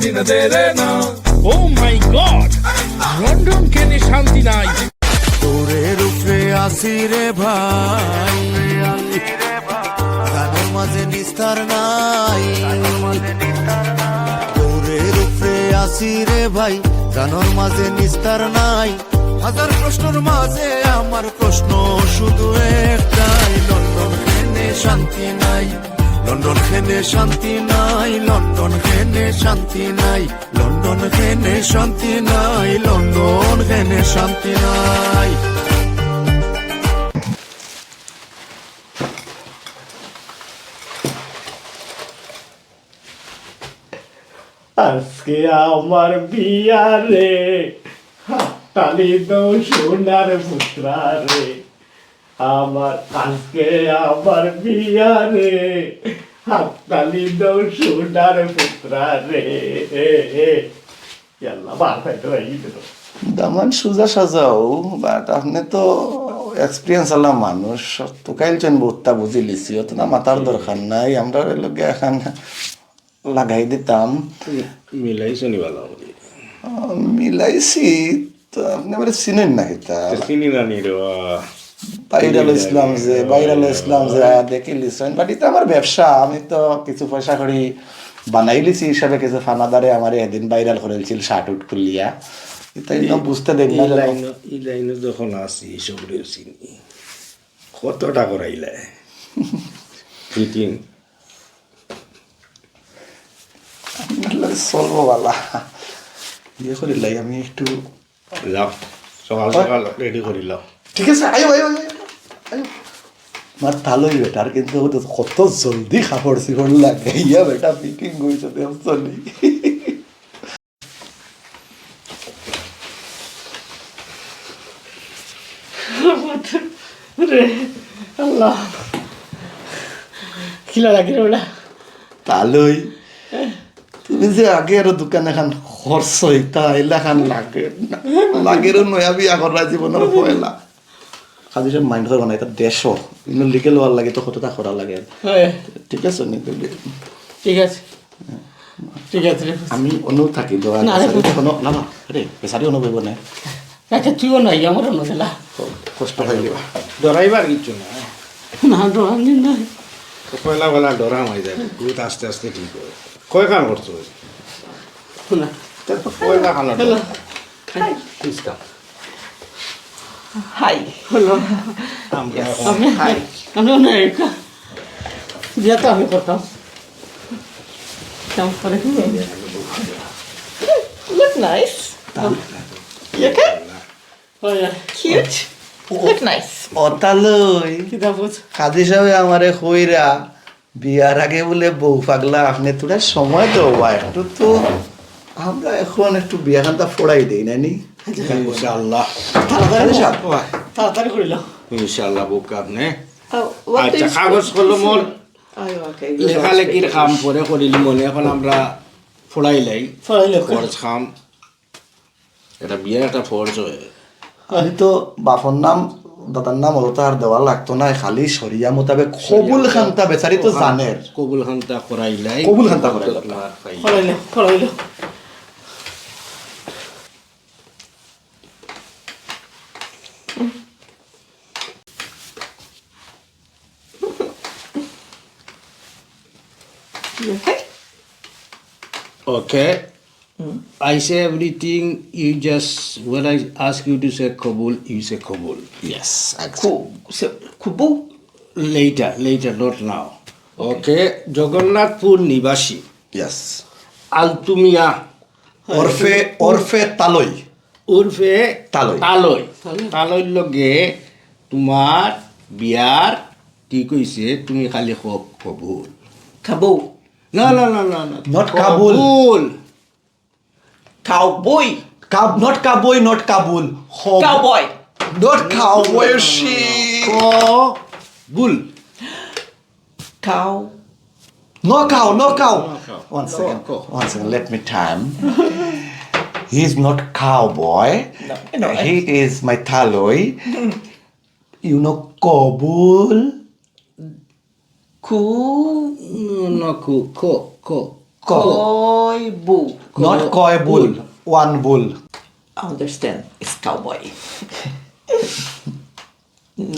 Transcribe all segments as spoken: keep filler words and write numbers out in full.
Oh my God! London কেনে শান্তি নাই। দৌড়ের উপরে আসি রে ভাই, গানোর মাঝে নিস্তার নাই। দৌড়ের উপরে আসি রে ভাই, গানোর মাঝে নিস্তার নাই। হাজার প্রশ্নর মাঝে আমার প্রশ্ন শুধু একটাই, লন্ডন কেনে শান্তি নাই, লন্ডন কেনে শান্তি নাই, লন্ডন কেনে শান্তি নাই, লন্ডন কেনে শান্তি নাই, লন্ডন কেনে শান্তি নাই। আজকে আমার বিয়া রে, হাততালি দেও সোনার পুত্রা রে। আমার আজকে আমার বিয়া রে, হাততালি দেও সোনার পুত্রা রে। ইয়াল্লা, বার পাইতে পারি কিন্তু। দামান সুজা সাজাও, but আপনে তো experience আলা মানুষ, তো কাইল চন বহুতটা বুঝিলিছি, অত না মাতার দরকার নাই, আমরা ওই লগে এখন লাগাই দিতাম। মিলাইছো নি বালা করি? আহ, মিলাইছি, তো আপনে আমারে চিনইন না কিতা? তো চিনি না নি রে বা। বাইরাল ইসলাম যে, বাইরাল ইসলাম যে, আহ, দেখিলিছইন। But ইটা আমার ব্যবসা, আমি তো কিছু পয়সা করি বানাইলিছি হিসাবে কিছু ফানাদারে আমারে এদিন বাইরাল করেছিল শার্ট উট খুলিয়া। ইটা ইনো বুঝতে দেন না ই যেন। লাইনো, ই লাইনো যখন আছি, সবরে চিনি। কতটা করাইলে? ফিটিং। চলবো বালা। ইয়ে করিলাই আমি একটু। যাও, সকাল সকাল রেডি করিলাও। ঠিক আছে, আইও, আইও, আইও, আইও। আমার তালই বেটার কিন্তু কত জলদি কাপড় চোপড় লাগে। ইয়া বেটা ফিটিং হইছে, দেখছো নি? রে আল্লাহ, কিলা লাগে রে ওটা? তালই, তুমি যে আগে আরো দোকান এখান খরচ হইতা, এলাখান লাগে না। লাগেরও নয়া বিয়া করা জীবনের পয়লা। কাজী সাহেব mind করবা না, ইটা দেশো। কিন্তু লিগ্যাল হওয়ার লাগে তো কতটা করা লাগে। হয়। ঠিক আছে নি? ঠিক আছে। ঠিক আছে রে। আমি অনু থাকি, দোয়া না রে। আরে, বেচারি অনু বইব না। আচ্ছা, তুইও নাই, আমারও না দিলা। কষ্ট হয়ে যাবে। ডরাইবার কিচ্ছু না। না, ডরানি নাই। তো পয়লা পয়লা ডরা হয়ে যাবে, ভূত আস্তে আস্তে ঠিক হয়। কয় কাম করছো? না। তো পয়লা খানা হ্যালো। ডরা। Hi. Please come. Hi. Hello. আমরা Yes. এখন আমি, হাই। আমি অনেক বিয়া তো আমি করতাম। কাম করে কি? Look nice. You okay? Oh, yeah. Cute. Look nice. অতালই। কিতা বুঝ? কাজী সাহেব আমারে কইরা বিয়ার আগে বলে বউ পাগলা, আপনে থুড়া সময় দেও বা একটু তো, আমরা এখন একটু বিয়া খানটা ফোড়াই দেই না নি? ইনশাআল্লাহ। তাড়াতাড়ি আরে সাহেব। তাড়াতাড়ি করিল। ইনশাআল্লাহ বুক আপনে। Oh, what আচ্ছা, is কাগজ কলম ওর আরে, okay. লেখালেখির কাম পরে করিলি মনে, এখন আমরা ফোড়াই লাই। ফোড়াই লাই। ফরজ কাম। এটা বিয়ার একটা ফরজ হয়। আমি তো বাপর নাম, দাদার নাম অতটা আর দেওয়া লাগতো না, খালি শরিয়া মোতাবেক কবুল খান্তা বেচারি তো জানের। কবুল খান্তা করাইলাই। কবুল খান্তা করাইলাই। তোমার খাই। করাইলে, করাইলে। You okay? Okay. I say everything. You just, when I ask you to say কবুল, you say কবুল. Yes, exactly. কু-, সে, কুবু? Later, later, not now. Okay. Okay, Jagannathpur নিবাসী। Yes. আলতুমিয়া। ওরফে, ওরফে তালই। ওরফে তালই। তালই। তালই। তালইর লগে তোমার বিয়ার ঠিক হইছে, তুমি খালি ক-, কবুল। খাবো। না, না, না, না, না। Not কাবুল। কবুল। Cowboy. কাব-, not কাবই, not কাবুল। খব-, Cowboy. Not cowboy, she. কবুল। Cow. No cow, no cow. No cow. One second. No cow. One second, let me time. He is not cowboy. No, no. He is my তালই. You know কবুল? কু-, no, no, কু-, ক-, ক-, ক। কয়বু। Not কয়বুল, one বুল। Understand, it's cowboy.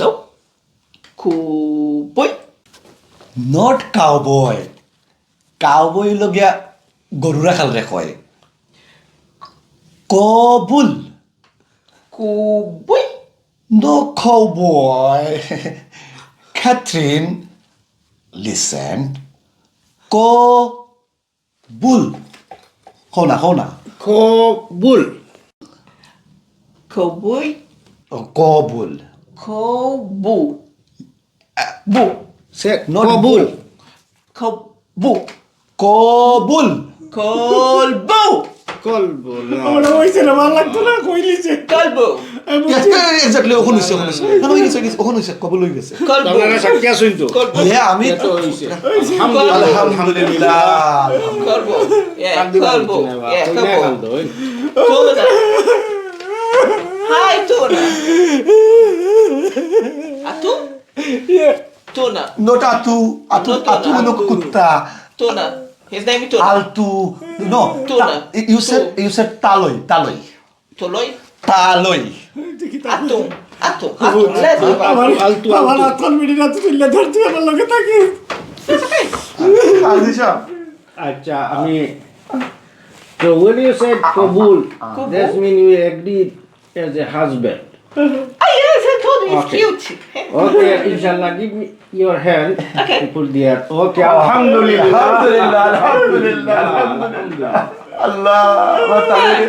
No. কুবই। Not cowboy. Cowboy অইলো গিয়া গরু রাখালরে কয়। কবুল। কুবই। No cowboy. Catherine, listen. ক বুল। কও না, কও না। কবুল। কবুই। ও, কবুল। কবু। আ, বু। সে not কবুল। বু। কবু। কবুল। কলবু। কলবু, না। আমার অইছে না, ভালা লাগতো না, কইলি যে। কলবু। আমি বুঝছি। Yes, exactly, অখন অইছে, অখন অইছে। না, না, অই গেছে, অই গেছে, অখন অইছে, কবুল অই গেছে। কলবু। আপনারা সাক্ষী আছইন তো? কলবু। হ্যাঁ, আমি তো অইছে। আলহামদুলিল্লাহ। কলবু। Yeah, কান্দি কলবু। মারছি না, বাবা। Yeah, কই না কলবু। কান্দো, ওই। Tuna. Hi, Tuna. Atu? Yeah. Tuna. Not Atu. Atu, not Tuna. Atu অইলো কুত্তা। Tuna. His name is Tuna. Altu. No. Tuna. Ta-, you said, Two. You said তালই, তালই। তলই? তালই। Atung, atung, atung, let's go. আমার, আলতু, আমার আলতু। আতর মিনিট আছে, তুই লেদার, তুই আমার লগে থাকিস। কাজী সাহেব। আচ্ছা, আমি, so when you said কবুল, কবুল। That mean you agreed as a husband. Ah, yes, I told you it's okay. Cute. Okay, inshallah, give me your hand. Okay. To put there. Okay, আলহামদুলিল্লাহ। আলহামদুলিল্লাহ, আলহামদুলিল্লাহ, আলহামদুলিল্লাহ। আল্লাহ, আমার তাহলে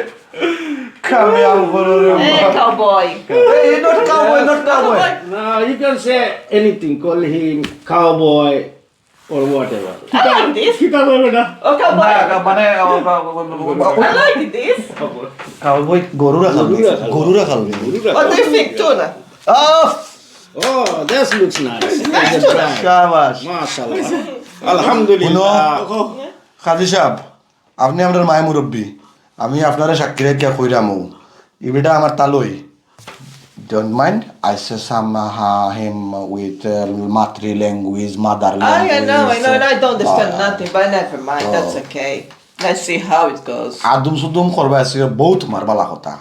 কামিয়াব করো রে। Hey, cowboy. Hey, not cowboy, not cowboy. No, you can say anything. Call him cowboy or whatever. I like this. কিতা কয় বেটা? Oh, cowboy. না, মানে, ও, ও, ও, ও, ও, I like this. Cowboy, গরু রাখাল। গরু রাখাল। গরু রাখাল। What do you think, Tuna? Oh, this looks nice. Nice, Tuna. শাবাশ। মাশাআল্লাহ। আলহামদুলিল্লাহ। হুনো, কাজী সাহেব, আপনে আমরার মায় মুরব্বি, আমি আপনারে সাক্ষী রাখিয়া কইরাম, ই বেটা আমার তালই। Don't mind, I say some, uh, him with, uh, মাতৃ language, mother language. I know, I know, and I don't understand nothing, but never mind, that's okay. Let's see how it goes. আদুম সুদুম করবা আছে, বহুত মার বালা কথা।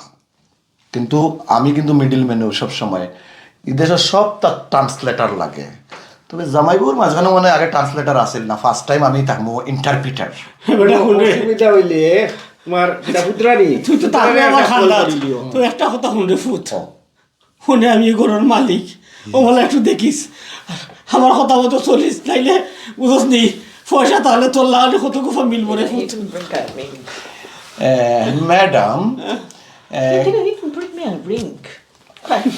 কিন্তু আমি কিন্তু middle man সব সময়। ই দেশো সবতা translator লাগে। তবে জামাই বউর মাঝখানো মানে আগে translator আছিল না, first time আমি থাকমু interpreter। বেটা, হুন রে। অসুবিধা অইলে তোমার কিতা পুত্রানি? তুই তো তার পুত্রানি আমার একটা খান্দাত। কল করিলিও। তুই একটা কথা হুন রে ফুত। হুনে আমি ই ঘরর মালিক। ও বলে একটু দেখিস। আমার কথা মতো চলিস, নাইলে বুঝছস নি? পয়সা তাহলে তোর লাগালে কত কুফা মিলবো রে ফুত। He didn't bring a ring. Eh, madam, eh, he didn't even bring me a ring.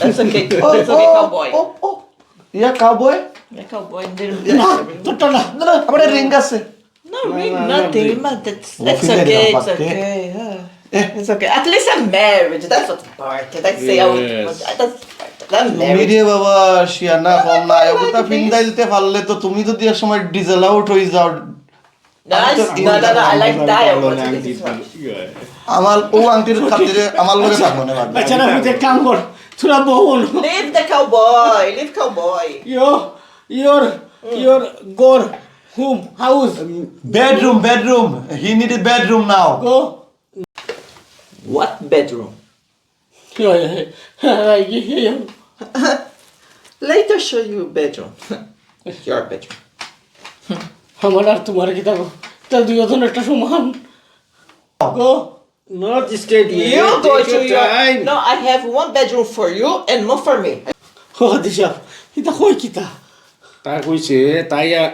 That's okay. That's okay, cowboy. Oh, oh, oh. Yeah, cowboy. Yeah, cowboy. Didn't bring না, a ring. তোরটা না। না, না, আমার রিং আছে। No ring, nothing. That's, that's okay, it's okay. It's okay. At least I'm married. That's what important. That's the important. I'm married. তুমি রে বাবা, শিয়ানা কম না। ওটা ফিন্দাইলতে পারলে তো তুমি যদি এক সময় diesel out হয়ে যাও, No, I, no, no, no, I like that. আমার ও আংটির খাতিরে আমার লগে থাকবো না, বাদ। আচ্ছা, না, তুই এক কাম কর, তোরা বউ হলো। Leave the cowboy, leave cowboy. Your, your, your, go home, house. Bedroom, bedroom. He need a bedroom now. Go. What bedroom? Later show you bedroom. Your bedroom. আমার আর তোমার কিতা গো? তা দুইজন একটা সমান। Go. Not straight. You go to your time. No, I have one bedroom for you and one for me. ও দিশা, ইতা কই কিতা? তাই কইছে, তাই এক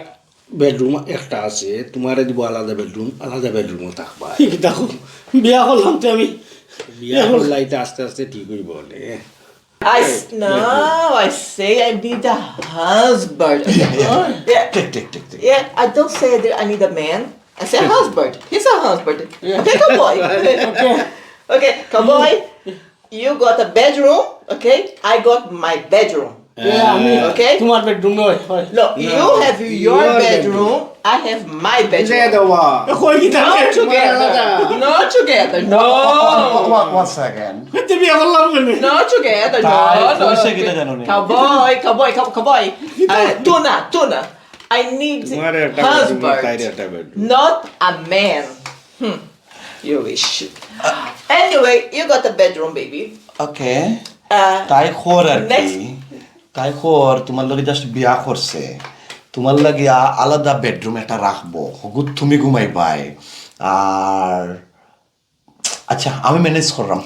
bedroom একটা আছে, তোমারে দিব আলাদা bedroom, আলাদা bedroom-ও থাকবা। ঠিক দেখো, বিয়া করলাম তো আমি। বিয়া করলা, ইতা আস্তে আস্তে ঠিক হইব নে। I s-, no, I say I need a husband. Yeah, yeah. Oh, yeah. Take, take, take, take. Yeah, I don't say that I need a man. I say husband. He's a husband. Yeah. Okay, cowboy. Okay. Okay, cowboy. You got a bedroom, okay? I got my bedroom. Yeah, আমি okay? তোমার bedroom নয়, হয়। No, you have your bedroom, I have my bedroom. বুঝাই দেওয়া। এ, কই কিতা? Not together. Not together. No. One, one, one second. তুমি আমার love মানে? Not together. No, তাই no, কইছে no. কিতা জানো নি? Cowboy, cowboy, cow-, cowboy. কিতা? Uh, tuna, tuna. I need husband, not a man. Hmm. You wish. Anyway, you got a bedroom, baby. Okay. Uh, তাই খর আর কি। Next. তাই খর, তুমার লগে just বিয়া করছে, তুমার লাগি আ-, আলাদা বেডরুম একটা রাখবো, হগুত তুমি ঘুমাইবায়। আর আচ্ছা, আমি ম্যানেজ করলাম।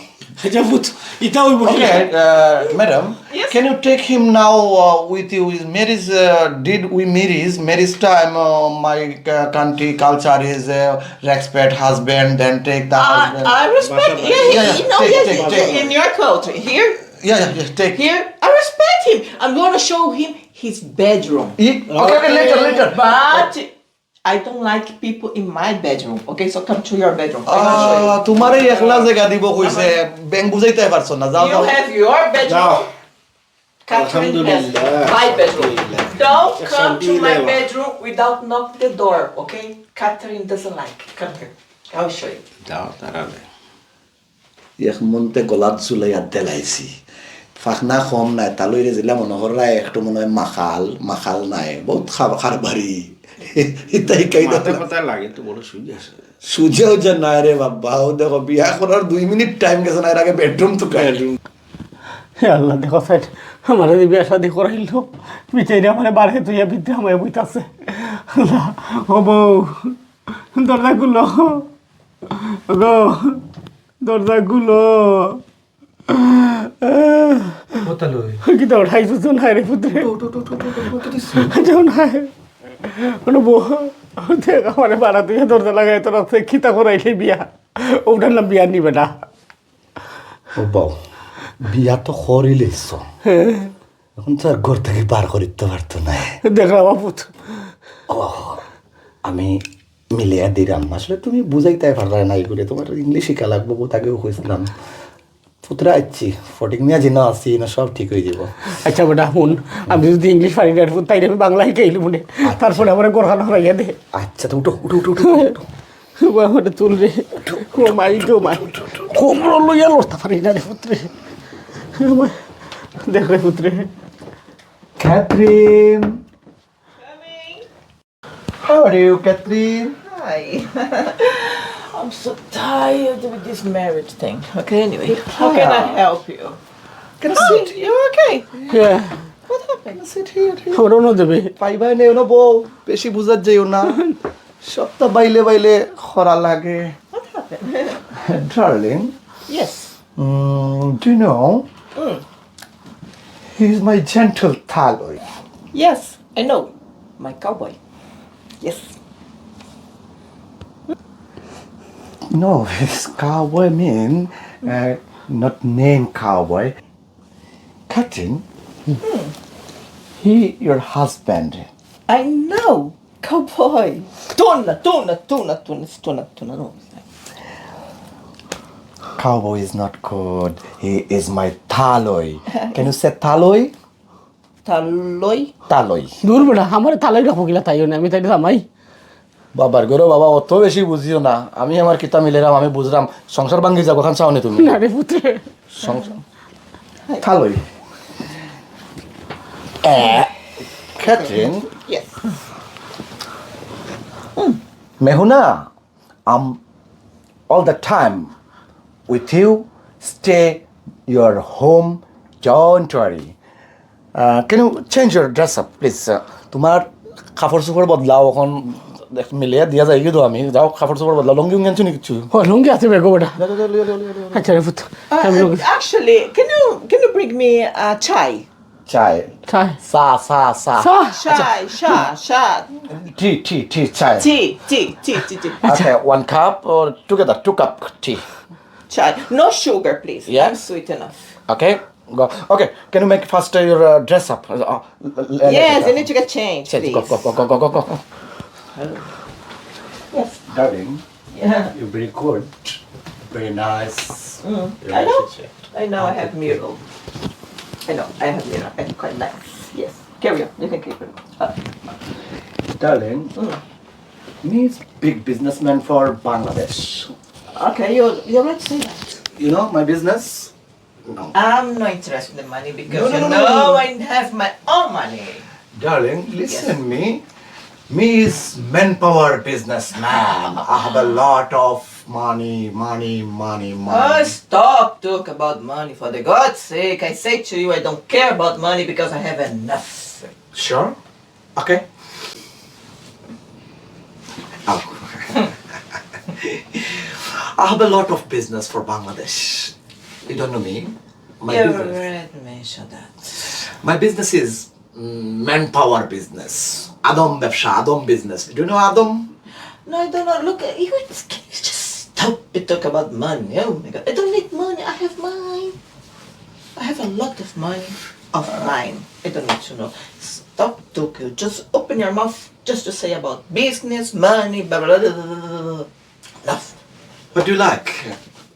আচ্ছা, বুঝ, ইটা ওই বলি। Okay, uh, madam, yes? Can you take him now, uh, with you? Is marriage, uh, did we marriage? Marriage time, uh, my, uh, country culture is, uh, respect husband, then take the husband. I respect. Yeah, yeah, yeah, no, take, yes, take, take. In your culture, here. Yeah, yeah, yeah, take. Here, I respect him. I'm gonna show him his bedroom. Okay, okay, later, later. But I don't like people in my bedroom. Okay, so come to your bedroom. I gonna show you. আহ, তুমারে একলা জাগা দিব কইছে, ব্যাং বুঝাইতে পারছো না, যাও, যাও। You have your bedroom. যাও। Catherine has my bedroom. Don't come to my bedroom without knock the door, okay? Catherine doesn't like. Come here. I'll show you. যাও, তারা। এক মন্তে গলাত ঝুলাইয়া দিলাইছি। ফাখনা কম নায়, তালইরে জিলা মনো কররায় একটু মনো অয় মাখাল, মাখাল নায়, বউত খার-, খারবারি। ইতা হিকাই দেও। মাথা কথা লাগে তো বড় সুজি আছে। সুজা উজা নায় রে বাবা, অউ দেখো বিয়া করার দুই মিনিট টাইম গেছে না, এর আগে বেডরুম তো খায়। হে আল্লাহ, দেখো সাইড, আমারে যে বিয়া শাদি করাইলো, বিচাইরে আমারে বারে তুইয়া ভিতরে আমায় বইতাছে। আল্লাহ, ও বউ, দরজা খুলো। গো, দরজা খুলো। কথা লই। কিতা উঠাইছো তো নাই রে পুত্রে? উঠো, উঠো, উঠো, উঠো, উঠো, উঠো, উঠো, উঠো। যাও না। কোনো বউ, দেখ, আমারে বাড়া তুই দরজা লাগাই তোর আছে, কিতা করাইলে বিয়া? ওটার নাম বিয়া নিবে না। ও বউ, বিয়া তো করিলিছো। হ্যাঁ। এখন তো আর ঘর থাকি বার করিতে পারতো না। দেখলাম বাপুত। ও, আমি মিলিয়া দিরাম। আসলে তুমি বুঝাইতায় পাররায় না ইগুরে। তুমার ইংলিশ শিখা লাগবো, বউত আগেউ কইছিলাম। পুতরা আইছি, ফটিক মিয়া জিনো আছি, না সব ঠিক অই যাইবো। আচ্ছা বেটা, হুন, আমি যদি ইংলিশ পারি না, তাইলে আমি বাংলা হিকাইলি মনে। আচ্ছা। তারপরে আমারে ঘরখান হরাইয়া দে। আচ্ছা, তো উঠো, উঠো, উঠো, উঠো, উঠো। বাবা, ওটা তুল রে। ও মাই গো মাই। কোমর লইয়া লড়তে পারি না রে পুত্রে। দেখ রে পুত্রে। Catherine. Coming. How are you, Catherine? Hi. I'm so tired with this marriage thing. Okay, anyway. How can I help you? Can I sit? You okay? Yeah. What happened? Sit here, here. Hold on, baby. পাইবায় নে, নো বউ, বেশি বুঝাত যাইও না। সবতা বাইলে বাইলে খরা লাগে। What happened? Darling. Yes. Mm, do you know? Mm. He is my gentle taloi. Yes, I know. My cowboy. Yes. No, it's cowboy mean, uh, not name cowboy. Catherine, he your husband. I know. Cowboy. Tuna, tuna, tuna, tuna, tuna, tuna. No. Cowboy is not good. He is my taloi. Can you say taloi? Taloi? Taloi. দূর বেটা, আমারে তালই রাখবো কিলা তাইও না, আমি তাইলে জামাই। বাবার ঘরো বাবা, অত বেশি বুঝিও না। আমি আমার কিতা মিলেরাম, আমি বুঝরাম। সংসার ভাঙ্গি যাবো, খান চাও নি তুমি? না রে পুত্রে। সংসার। Taloi. Eh, Catherine. Yes. Mehuna, I'm all the time with you. Stay your home. Don't worry. Uh, can you change your dress up, please? Uh, তুমার কাপড় চোপড় বদলাও, অখন দেখ, মিলিয়া দিয়া যাই কিন্তু আমি। যাও, কাপড় চোপড় বদলাও, লুঙ্গি উঙ্গি আনছো নি কিচ্ছু? ও, লুঙ্গি আছে বেগো বেটা। যাও, যাও, যাও, লইয়া, লইয়া, লইয়া, লইয়া। আচ্ছা রে পুত, Uh, আমি লুঙ্গি actually, can you, can you bring me a chai? Chai. Chai. চা, চা, চা। চা। Chai, cha, cha. Tea, tea, tea, chai. Tea, tea, tea, tea, tea. Okay, one cup or together, two cup tea. Chai. No sugar, please. Yeah. I'm sweet enough. Okay. Go. Okay, can you make first, uh, your, uh, dress up? Uh, uh, l-, l-, Yes, later. You need to get changed, Change. Go, please. Go, go, go, go, go, go. Yes. Darling, yeah, you're very good, very nice. Mm. I know. Relationship. I know. I have mirror. I know. I have mirror. I'm quite nice. Yes. Carry on. You can keep it. Uh, Darling, mm, me is big businessman for Bangladesh. Okay, you, you're right to say that. You know my business? No. I'm not interested in the money because, no, no, you no, no, know, no. I have my own money. Darling, listen, yes, me. Me is manpower businessman. I have a lot of money, money, money, Oh, money. Stop talk about money, for the God's sake. I say to you, I don't care about money because I have enough. Sure? Okay. Oh. I have a lot of business for Bangladesh. You don't know me? My You business. Already mentioned that. My business is mm, manpower business. আদম ব্যবসা, আদম business. Do you know Adam? No, I don't know. Look, you can you just stop to talk about money. Oh my God, I don't need money. I have mine. I have a lot of money of mine. I don't need to know. Stop talking. Just open your mouth just to say about business, money, blah blah blah blah blah blah. Enough. What do you like?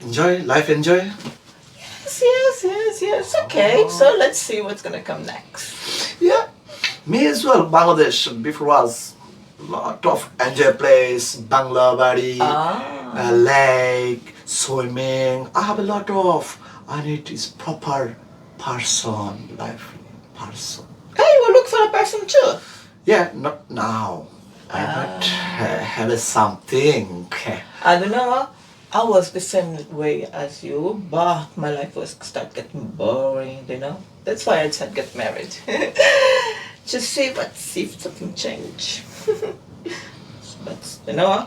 Enjoy life, enjoy. Yes, yes, yes, yes. Okay, so let's see what's gonna come next. Yeah, me as well. Bangladesh before was lot of enjoy place, bangla bari, Ah. uh, lake, swimming. I have a lot of, and it is proper person life, person. Hey, we'll look for a person too. Yeah, not now. I not ha- have a something. I don't know. I was the same way as you, but my life was start getting boring, you know. That's why I said get married. Just see what see if something change. But you know what?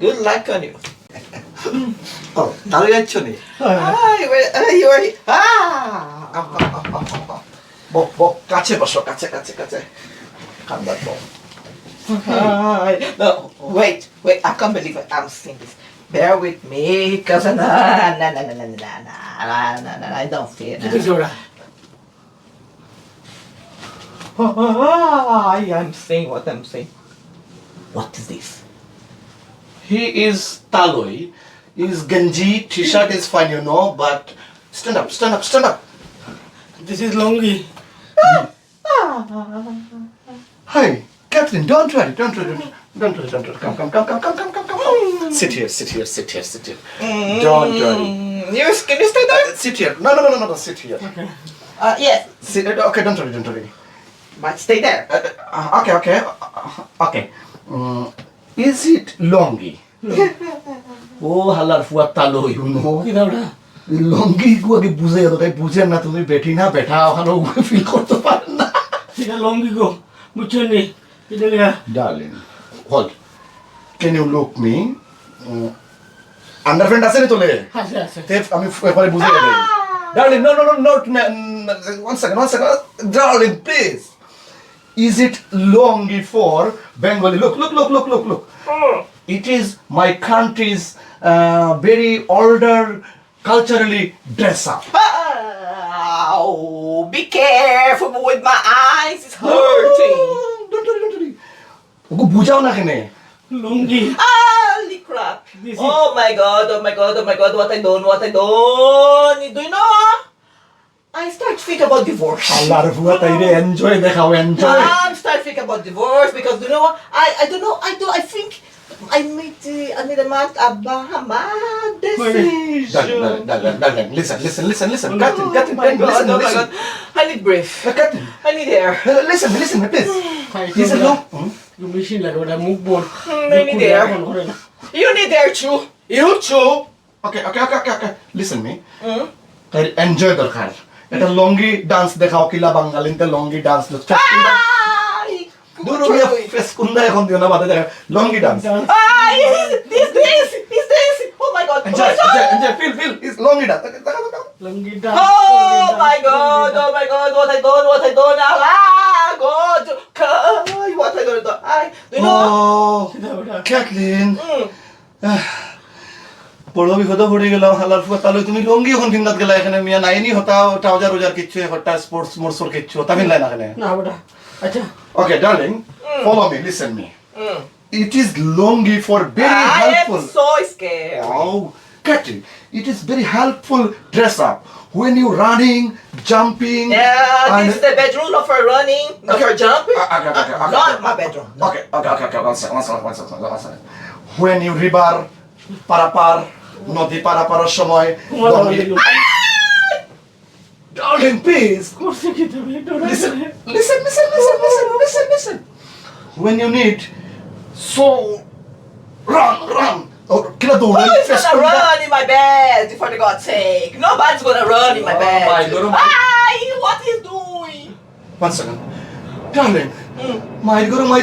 Good luck on you. Oh, তাহলে যাচ্ছ নি? Ah, you were, ah, you were, ah! বউ, বউ, কাছে বসো, কাছে, কাছে, কাছে। কান্দার বউ। Ah, no, wait, wait, I can't believe it. I'm seeing this. Bear with me, because I, no, no, no, no, no, no, no, no, no, no, I don't feel কিতা অইছে ওরা? Ah, I am seeing what I'm seeing. What is this? He is Taloi. His ganji t-shirt is fine, you know, but stand up, stand up, stand up. This is lungi. Hi, Catherine, don't worry, don't worry, don't, don't worry, don't worry. Come, come, come, come, come, come, come, come. Sit here, sit here, sit here, sit here. Don't worry. Mm, you, can you stay there? Uh, sit here. No, no, no, no, no, no, sit here. Uh, yes, Sit, uh, okay, don't worry, don't worry. but stay there. Uh, uh, okay, okay, uh, okay. Mm, is it লুঙ্গি? ও হালার ফুয়া তালো, you know. কিতা ওরা? লুঙ্গি গুয়াকে বুঝে, তো তাই বুঝে না, তুমি বেটি না বেটা, ওখানে ফিল করতে পারেন না। এটা লুঙ্গি গো, বুঝছো নি? এটা লেখা। Darling, hold. Can you look me? Mm, underpant আছে নি তোলে? আছে, আছে। তে আমি এবারে বুঝে দেই। Darling, no, no, no, no, no, no, one second, one second. Darling, please. Is it lungi for Bengali? Look, look, look, look, look, look. It is my country's uh, very older culturally dress up. Oh, be careful with my eyes. It's hurting. Don't worry, don't worry. ওকে বুঝাও না কেনে? লুঙ্গি। Holy crap. This is- Oh my God, oh my God, oh my God, what I done, what I done. Do you know? I start think about divorce. আল্লাহর ফুয়া তাই রে, এনজয় দেখাও, enjoy. I'm start think about divorce because do you know what? I, I don't know. I do. I think I made the, I made a mad, a ba- a mad decision. Darling, darling, darling, darling, listen, listen, listen, listen. Oh Catherine, Catherine, my Catherine, God, listen, oh my listen. God. I need breath. Uh, Catherine, I need air. uh, listen, listen, please. Listen, no. Hmm? Machine লাগে, ওটা মুখ বন্ধ। Hmm, I need air. বন্ধ করে না। You need air too. You too. Okay, okay, okay, okay, okay. Listen me. Hmm? তাই এনজয় দরকার। এটা লুঙ্গি ডান্স দেখাও, কিলা বাঙালিতে লুঙ্গি ডান্স। Ay! দূর হইয়া ফেস কুন্দা এখন দিও না, বাদে দেখা। লুঙ্গি dance. Ay! This, this, this, this. Oh my God. Oh Enjoy, my God. Enjoy, enjoy. Feel, feel. It's lungi dance. দেখাও, দেখাও। Lungi dance, Oh lungi my dance, God, lungi oh my God, what I done, what I done, Allah, God, Kai, what I done, I, you know, Oh, dance. ওটা, ওটা। Catherine. Mm. বড় বিপদে পড়ি গেলাম, হালার ফুয়া। তাহলে তুমি লুঙ্গি এখন ফিন্দাত গেলা এখানে, মিয়া নাইনি হতা, ট্রাউজার উজার কিচ্ছু, হতা স্পোর্টস মোর্টসর কিচ্ছু, হতা ফিনলাই না এখানে। না, ওটা। আচ্ছা। Okay, darling, follow me, listen me. Mm. It is lungi for very I am helpful. So scared. Oh, Catherine, it is very helpful dress up. When you running, jumping, Yeah, and this is the bedroom, not for running, not Okay. for jumping. Ah, okay, okay, okay, okay, Not okay. My bedroom. Okay, okay, okay, okay, one second, one second, one second, one second, one second. When you river, পারাপার, নদী পারাপারের সময়, তোমার লুঙ্গি- লুঙ্গি। Darling, please. করছে কি তুমি? এটা ওটা Listen, listen, listen, listen, listen, listen, listen. When you need So, run, run. Oh, কিলা দৌড়াই? Who is gonna run in my bed, for the God's sake? Nobody's gonna run in my Oh bed. my God. Ay, what is doing? One second. Darling, মাইর ঘরো মাই,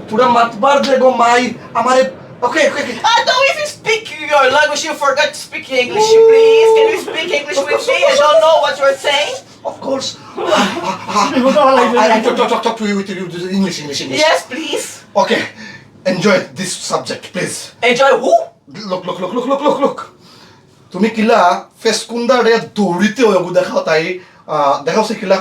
তোরা মাতবার দে গো মাই, আমারে, okay, okay, okay. I don't even speak your language. You forgot to speak English, please. Can you speak English with me? I don't know what you're saying. Of course. I, I, I, I, I talk, talk, talk, talk to you with, with English, English, English. Yes, please. Okay, enjoy this subject, please. Enjoy who? Look, look, look, look, look, look, look. তুমি কিলা ফেসকুন্দা রে দৌড়িতে অয় গো, দেখাও তাই, আহ, দেখাও সে কিলা।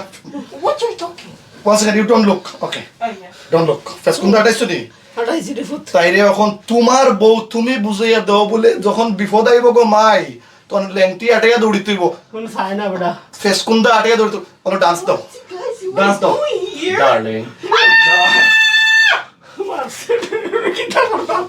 What are you talking? One second, you don't look. Okay, Oh, yeah. Don't look. ফেসকুন্দা আটাইছো নি? হাঁটাইছি রে ফুত। তাইরে এখন তোমার বউ তুমি বুঝাইয়া দাও বলে, যখন বিপদ আইব গো মাই, তখন লেংটি আটাইয়া দৌড়িতে অইব। কোন চায় না বেটা। ফেসকুন্দা আটাইয়া দৌড়িতে অইব। বলো, dance দাও। Guys, you Dance are দাও। doing here? Darling. মারছে। কিতা করতাম?